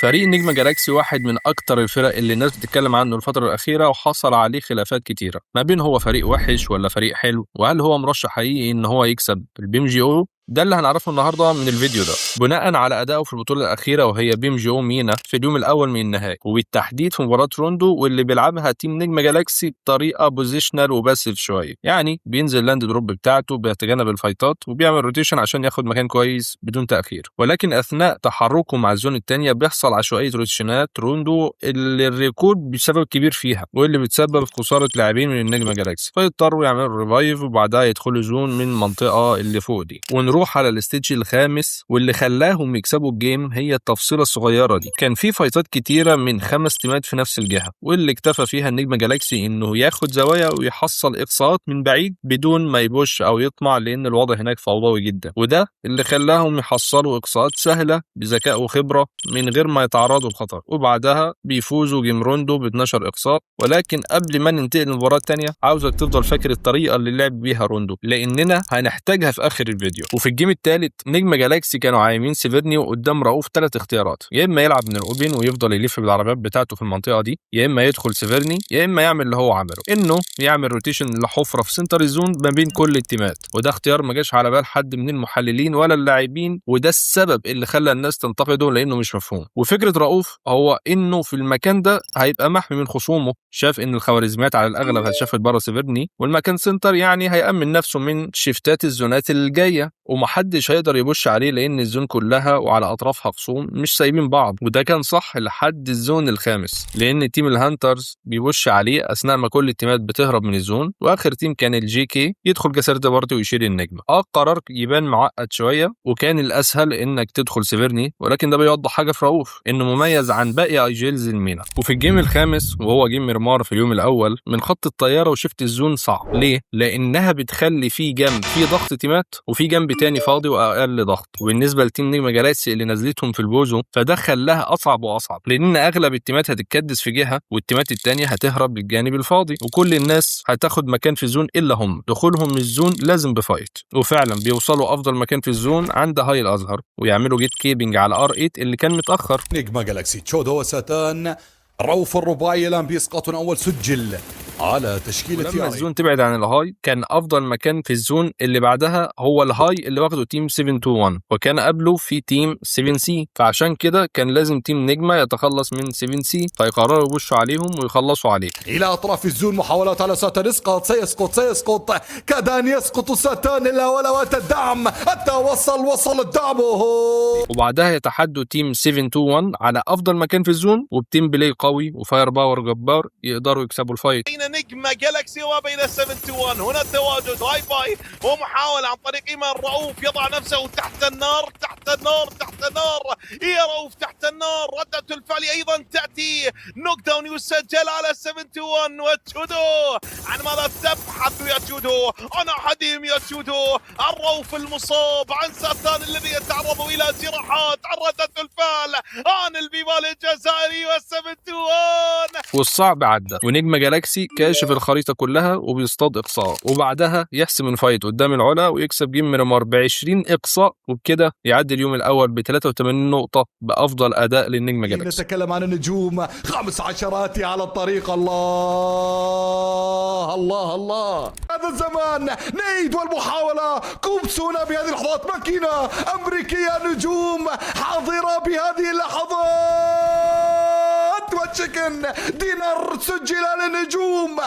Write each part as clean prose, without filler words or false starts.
فريق نجمة جالاكسي واحد من أكتر الفرق اللي الناس بتتكلم عنه الفترة الأخيرة، وحصل عليه خلافات كتيرة ما بين هو فريق وحش ولا فريق حلو، وهل هو مرشح حقيقي إن هو يكسب ال PMGO. ده اللي هنعرفه النهارده من الفيديو ده بناء على ادائه في البطولة الاخيرة، وهي PMGO MENA في اليوم الاول من النهائي، وبالتحديد في مباراة روندو واللي بيلعبها team نجمه جالاكسي بطريقة positional و passive شويه، يعني بينزل land drop بتاعته، بيتجنب الفايتات وبيعمل rotation عشان ياخد مكان كويس بدون تاخير. ولكن اثناء تحركه مع ال zone الثانية بيحصل عشوائية روتيشنات روندو اللي ال recall بسبب كبير فيها، واللي بتسبب خسارة لاعبين من النجمة جالاكسي، فيضطروا يعملوا revive وبعدها يدخلوا zone من المنطقة اللي فوق دي. ونروح على ال stage الخامس، واللي خلاهم يكسبوا ال game هي التفصيله الصغيرة دي. كان في فايتات كتيرة من 5 تيمات في نفس الجهه، واللي اكتفى فيها النجمة جالاكسي انه ياخد زوايا ويحصل اقصاءات من بعيد بدون ما ي push او يطمع، لان الوضع هناك فوضوي جدا، وده اللي خلاهم يحصلوا اقصاءات سهلة بذكاء وخبره من غير ما يتعرضوا لخطر. وبعدها بيفوزوا game روندو ب 12 اقصاء. ولكن قبل ما ننتقل للمباراة الثانية، عاوزك تفضل فاكر الطريقة اللي لعب بيها روندو، لاننا هنحتاجها في اخر الفيديو. وفي ال game الثالث نجم جالاكسي كانوا عايمين سيفيرني، وقدام رؤوف ثلاث اختيارات: يا اما يلعب من ال open ويفضل يلف بالعربيات بتاعته في المنطقة دي، يا اما يدخل سيفيرني، يا اما يعمل اللي هو عمله، انه يعمل rotation لحفره في center ال zone ما بين كل التيمات. وده اختيار ما جاش على بال حد من المحللين ولا اللاعبين، وده السبب اللي خلى الناس تنتقده لانه مش مفهوم. وفكره رؤوف هو انه في المكان ده هيبقى محمي من خصومه، شاف ان الخوارزميات على الاغلب هتشفت بره سيفيرني، والمكان center، يعني هيأمن نفسه من شيفتات الزونات الجاية ومحدش هيقدر ي push عليه، لان ال zone كلها وعلى اطرافها خصوم مش سايبين بعض. وده كان صح لحد ال zone الخامس، لان team ال Hunters بي push عليه اثناء ما كل التيمات بتهرب من ال zone، واخر team كان ال GK يدخل ك third party ويشيل النجمه. قرار يبان معقد شويه، وكان الاسهل انك تدخل سيفيرني، ولكن ده بيوضح حاجة في رؤوف، انه مميز عن باقي IGLs ال MENA. وفي ال game الخامس، وهو game ميرمار في اليوم الاول، من خط الطيارة و shift ال zone صعب. ليه؟ لانها بتخلي في جنب في ضغط تيمات وفي جنب تاني فاضي واقل ضغط. وبالنسبة ل team نجمه جالاكسي اللي نزلتهم في البوزو، فده خلاها اصعب واصعب، لان اغلب التيمات هتتكدس في جهة والتيمات التانية هتهرب للجانب الفاضي، وكل الناس هتاخد مكان في zone الا هم. دخولهم ال zone لازم ب fight، وفعلا بيوصلوا افضل مكان في ال zone عند هاي الازهر ويعملوا gate keeping على R8 اللي كان متاخر. نجمة جالاكسي، تشودو وساتان، روف الرباعي الآن بإسقاط أول سجل على تشكيلة ولما ال zone تبعد عن الهاي، كان افضل مكان في ال zone اللي بعدها هو الهاي اللي واخده team 721، وكان قبله في team 7C، فعشان كده كان لازم team نجمه يتخلص من 7C، فيقرروا يبشوا عليهم ويخلصوا عليه. إلى أطراف ال zone، محاولات على ساتان، اسقاط، سيسقط، سيسقط، كاد أن يسقط ساتان إلا ولوات الدعم حتى وصل، وصل الدعم. وبعدها يتحدوا team 721 على افضل مكان في ال zone، وب team play قوي و fire power جبار يقدروا يكسبوا ال fight. بين نجمة جالكسي وبين 721، هنا التواجد هاي فاي ومحاولة عن طريق إيمان رؤوف، يضع نفسه تحت النار، تحت النار، تحت النار، يا رؤوف تحت النار. ردة الفعل أيضا تأتي، knock down يسجل على 721. وتشودو، عن ماذا تبحث يا تشودو؟ عن أحدهم يا تشودو؟ عن رؤوف المصاب، عن ساتان الذي يتعرض إلى جراحات، عن ردة الفعل، عن البيبال الجزائري وال721. والصعب عدى، ونجمة جالاكسي كاشف الخريطة كلها وبيصطاد إقصاء، وبعدها يحسم ال fight قدام العلا ويكسب game ميرامار ب 20 إقصاء، وبكده يعدي اليوم الأول ب 83 نقطة بأفضل أداء للنجمة جالاكسي. نتكلم عن النجوم، 5 عشرات على الطريق. الله الله الله، هذا الزمان nade والمحاولة، كوبس هنا بهذه اللحظات، ماكينة أمريكية، نجوم حاضرة بهذه اللحظات و chicken dinner سجل للنجوم.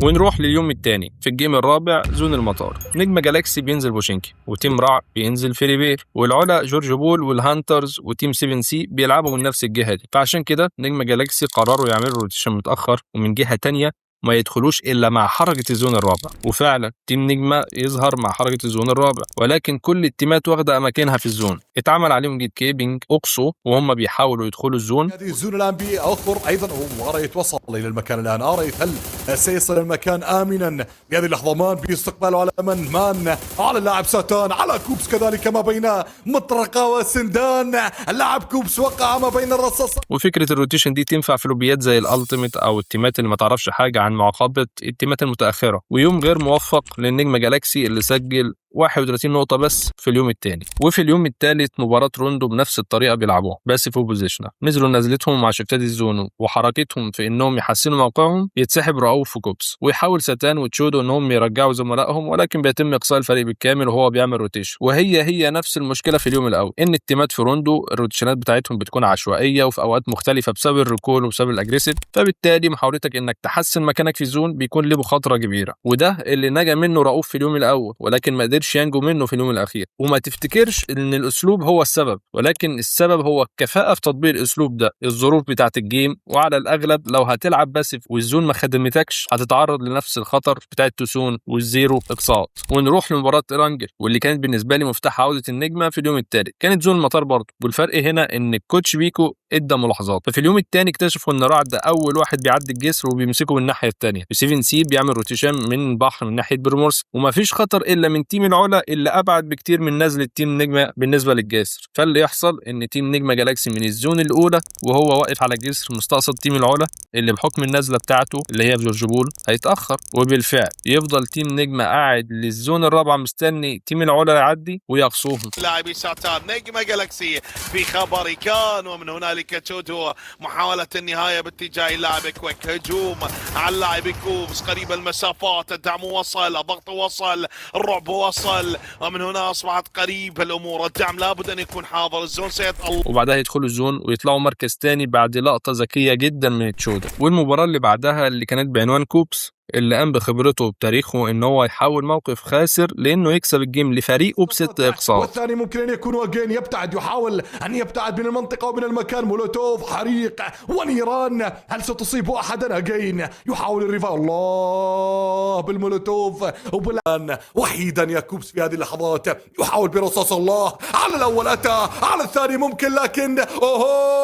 ونروح لليوم الثاني في ال game الرابع، zone المطار. نجمة جالاكسي بينزل بوشينكي، و team رع بينزل فيريبير، والعلا جورج بول وال Hunters و team 7C بيلعبوا من نفس الجهة دي. فعشان كده نجمة جالاكسي قرروا يعملوا rotation متأخر ومن جهة تانية، ما يدخلوش الا مع حركة ال zone الرابع. وفعلا team نجمه يظهر مع حركة ال zone الرابع، ولكن كل التيمات واخده اماكنها في ال zone. اتعمل عليهم gate keeping، اقصوا وهم بيحاولوا يدخلوا ال zone. هذه ال zone الان باخر ايضا، واريت وصل الى المكان الان. اريت هل سيصل المكان امنا بهذه اللحظه؟ مان باستقباله على من؟ مان على اللاعب ساتان، على كوبس كذلك، ما بين مطرقه وسندان، اللاعب كوبس وقع ما بين الرصاص. وفكره ال rotation دي تنفع في لوبيات زي ال ultimate او التيمات اللي ما تعرفش حاجة عن معاقبة التيمات المتاخره. ويوم غير موفق للنجمه جالاكسي اللي سجل 31 نقطة بس في اليوم الثاني. وفي اليوم الثالث مباراة روندو بنفس الطريقة بيلعبوها بس في positional، نزلوا نزلتهم مع شفتات ال zone وحركتهم في انهم يحسنوا موقعهم، يتسحب رؤوف وكوبس، ويحاول ساتان وتشودو انهم يرجعوا زملائهم، ولكن بيتم اقصاء الفريق بالكامل وهو بيعمل rotation. وهي هي نفس المشكلة في اليوم الاول، ان التيمات في روندو الروتيشنات بتاعتهم بتكون عشوائية وفي اوقات مختلفة بسبب ال recall وبسبب ال aggressive، فبالتالي محاولتك انك تحسن مكانك في zone بيكون له مخاطره كبيرة، وده اللي نجا منه رؤوف في اليوم الاول، ولكن ما قدرش ينجو منه في اليوم الاخير. وما تفتكرش ان الاسلوب هو السبب، ولكن السبب هو الكفاءة في تطبيق الاسلوب ده، الظروف بتاعت ال game، وعلى الاغلب لو هتلعب passive وال zone ما خدمتكش هتتعرض لنفس الخطر بتاع التوسون وال zero اقصاءات. ونروح لمباراة ارانجل، واللي كانت بالنسبة لي مفتاح عوده النجمة في اليوم الثالث، كانت zone المطار برضه، والفرق هنا ان ال coach بيكو ادى ملاحظات. ففي اليوم الثاني اكتشفوا ان رعد اول واحد بيعدي الجسر وبيمسكه من الناحية الثانية، و7 سي بيعمل rotation من البحر من ناحية برمورس، ومفيش خطر الا من team العلا اللي ابعد بكتير من نزله team نجمه بالنسبة للجسر. فاللي يحصل ان team نجمه جالاكسي من ال zone الاولى وهو واقف على الجسر مستقصد team العلا اللي بحكم النزله بتاعته اللي هي في جورج بول هيتاخر، وبالفعل يفضل team نجمه قاعد لل zone الرابعة مستني team العلا يعدي ويقصوهم. لاعبي ساتان نجمة جالكسي في خبر كان، ومن هنالك تشودو محاولة النهاية باتجاه اللاعب كويك، هجوم على اللاعب كوبس قريب المسافات، الدعم وصل، الضغط وصل، الرعب وصل، ومن هنا أصبحت قريب الأمور، الدعم لابد أن يكون حاضر، ال zone سيتألق. وبعدها يدخلوا ال zone ويطلعوا مركز تاني بعد لقطة ذكية جدا من تشودا. والمباراة اللي بعدها اللي كانت بعنوان كوبس، اللي قام بخبرته وبتاريخه ان هو يحول موقف خاسر لانه يكسب ال game لفريقه بست اقصاءات. والثاني ممكن ان يكون again يبتعد، يحاول ان يبتعد من المنطقة ومن المكان. مولوتوف حريق ونيران، هل ستصيب احدا؟ again يحاول ال revive، الله بالمولوتوف وبالان وحيدا يا كوبس في هذه اللحظات، يحاول برصاص، الله على الاول اتى على الثاني ممكن، لكن اوه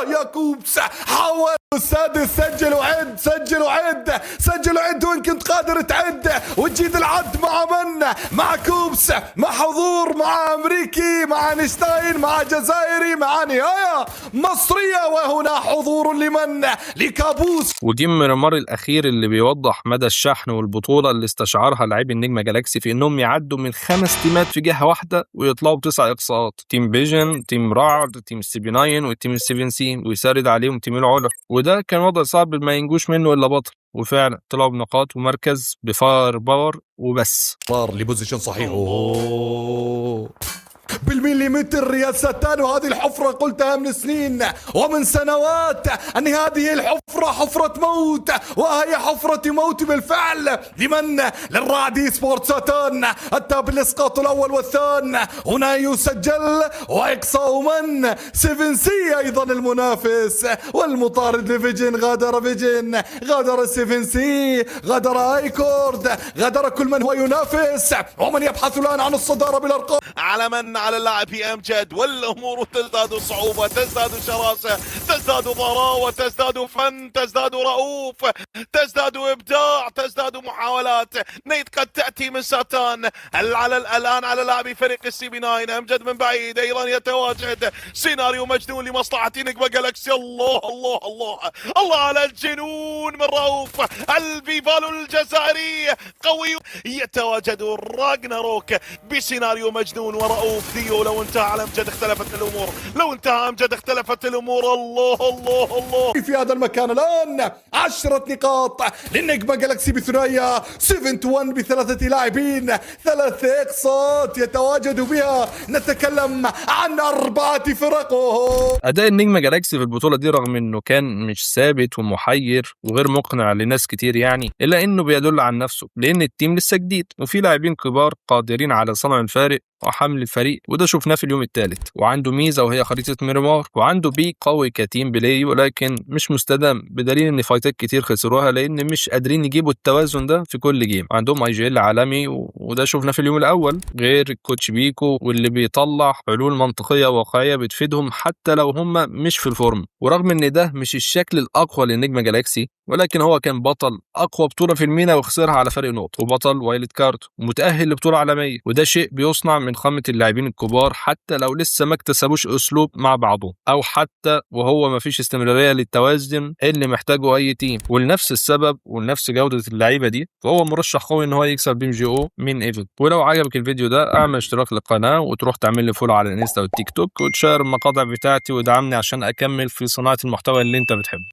يا كوبس حاول السادس. سجل وعد، سجل وعد، سجل وعد، وان كنت قادر تعد وتجيد العد. مع من؟ مع كوبس، مع حضور، مع امريكي، مع اينشتاين، مع جزائري، مع نهاية مصرية، وهنا حضور لمن؟ لكابوس. و game ميرامار الاخير اللي بيوضح مدى الشحن والبطوله اللي استشعرها لاعبي النجمة جالاكسي في انهم يعدوا من 5 تيمات في جهة واحدة ويطلعوا بتسع اقصاءات، team فيجن، team رعد، team السي بي 9 وال team 7 سي، ويسارد عليهم team العلا، وده كان وضع صعب ما ينجوش منه الا بطل، وفعلا طلعوا بنقاط ومركز ب fire power وبس. صار ل position صحيح. أوه. بالمليمتر يا ستان، وهذه الحفرة قلتها من سنين ومن سنوات أن هذه الحفرة حفرة موت، وهي حفرة موت بالفعل. لمن؟ للرعد سبورت. ساتان أتى بالإسقاط الأول والثاني، هنا يسجل وإقصاء من؟ 7 سي أيضا المنافس والمطارد لفيجن. غادر فيجن، غادر 7 سي، غادر ايكورد، غادر كل من هو ينافس ومن يبحث الآن عن الصدارة بالأرقام. على من؟ على اللاعب امجد، والامور تزداد صعوبة، تزداد شراسة، تزداد ضراوه، تزداد فن، تزداد رؤوف، تزداد ابداع، تزداد محاولات. nade قد تاتي من ساتان. هل على الان على لاعبي فريق السي بي 9؟ امجد من بعيد ايضا يتواجد، سيناريو مجنون لمصلحة نجمه جالكسي. الله الله الله الله على الجنون من رؤوف، الفيفالو الجزائري قوي. يتواجد راجناروك بسيناريو مجنون ورؤوف ديو. لو انتهى على امجد اختلفت الامور، لو انتهى امجد اختلفت الامور. الله الله الله. في هذا المكان الآن 10 نقاط للنجمة جالكسي بثنائية 7 1 بثلاثة لاعبين، ثلاث إقصاءات يتواجد بها. نتكلم عن أربعة فرق. أوه. اداء النجمة جالاكسي في البطولة دي رغم انه كان مش ثابت ومحير وغير مقنع لناس كتير يعني، الا انه بيدل عن نفسه، لان ال team لسه جديد وفي لاعبين كبار قادرين على صنع الفارق وحمل الفريق، وده شفناه في اليوم الثالث. وعنده ميزة وهي خريطة ميرامار، وعنده pick قوي ك team play، ولكن مش مستدام بدليل ان فايتات كتير خسروها لان مش قادرين يجيبوا التوازن ده في كل game. عندهم IGL عالمي، وده شفناه في اليوم الاول، غير ال coach بيكو واللي بيطلع حلول منطقية وواقعيه بتفيدهم حتى لو هم مش في ال form. ورغم ان ده مش الشكل الاقوى للنجمه جالاكسي، ولكن هو كان بطل اقوى بطوله في المينا وخسرها على فرق نقط، وبطل wild card ومتاهل لبطولة عالمية، وده شيء بيصنع من خامة اللاعبين. اللاعبين الكبار حتى لو لسه ما اكتسبوش اسلوب مع بعضهم، او حتى وهو ما فيش استمرارية للتوازن اللي محتاجه اي team. ولنفس السبب ولنفس جوده اللعيبة دي فهو مرشح قوي ان هو يكسب PMGO main event. ولو عجبك الفيديو ده اعمل اشتراك للقناة وتروح تعمل لي follow على الانستا والتيك توك وتشير المقاطع بتاعتي ودعمني عشان اكمل في صناعة المحتوى اللي انت بتحبه.